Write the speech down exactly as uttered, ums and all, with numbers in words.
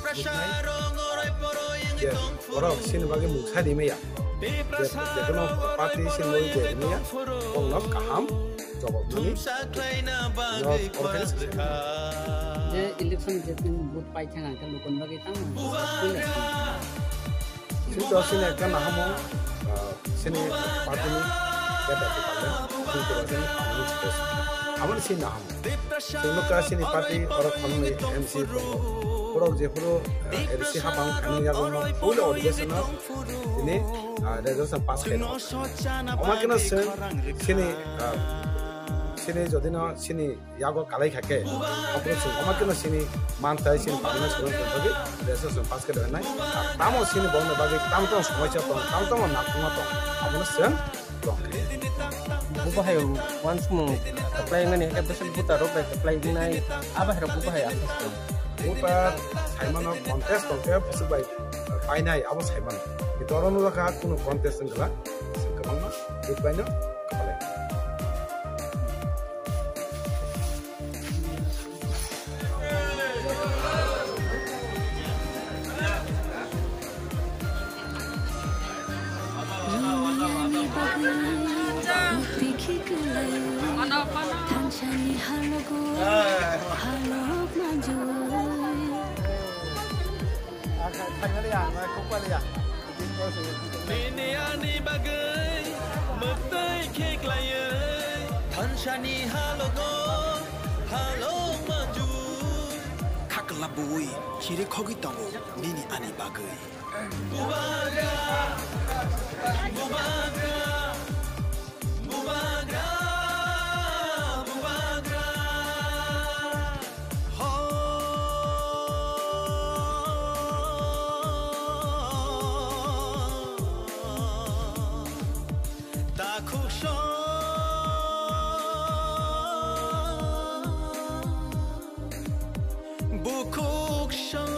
Nuknai, je borok chini bagwi mungsa rimaya, je, je kono party chini bagwi je rimaya, bongno kaham jawab mani no oro khe se. Je election je vote pai thang ang khe lukon bagwi tamo. Chini to chini ekta nahamo, ah, chini party ni keta di pale, chini to chini family space. Amoni chini nahamo. Chini ka chini party oro khonwi M C tongo. Borok jephuru, ah, A D C hapang thani yago no full obligation no tini, ah, resolution pass khaino. Omakeno chwng chini, ah, chini jodi no chini yago kalai kha khe, ophuru chwng omakeno chini manthai chini permanent solution tongthokgwi resolution pass khe rwnai. Tamo chini borokni bagwi tamo tamo somosa tong, tamo tamo nakuma tong, abono chwng tong khe. Bo bahai uansukmung kwplai wngnani hwnkhe bwswk voter rok bai kwplai wngnai, a bahai rok bo bahai aswk tong. Voter saimano contest tong khe bwswk bai painai abo saimano. Kintu oro nukjakha kunu contest wngkha, chwng kwbangma vote baino kwplai. Nini ani bagwi mwktwi khe klaiwi thansani halogo halok manjui. Kha kwlap bui chiri khogwi tongo nini ani bagwi. Bubagra, bubagra, bubagra, bubagra. Ho. Takhuk song, bukhuk song.